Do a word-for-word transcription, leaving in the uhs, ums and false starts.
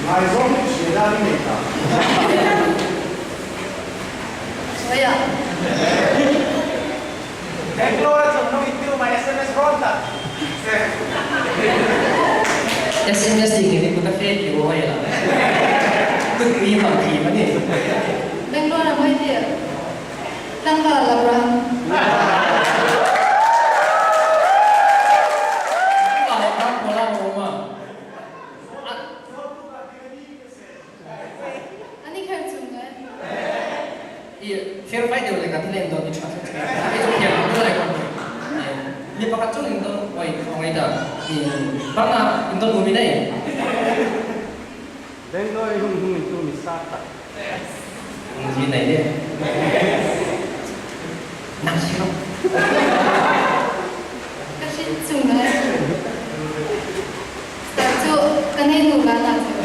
Ai, zong si da ni ta. Oya. Bangalore chung no itu mai S M S ron ta. S M S ding ni ku ta fe ki wo ya. Ku mi ma ki ma ni. Bangalore mai ti. Tang ba la bra. Ba la bra ko la wo ma. Ani kher chung le. I, fair fight deu le ka thil indawn ni tha. I, fair fight deu le ka. Ni pakhat chung indawn, oi, ong ai da. I, bang a indawn u mi nei. Bangalore hung hung intu mi sa ta. Hung mi nei de. Nang si lo. Ka hriet chung le. Star chu ka nei nu la na chu.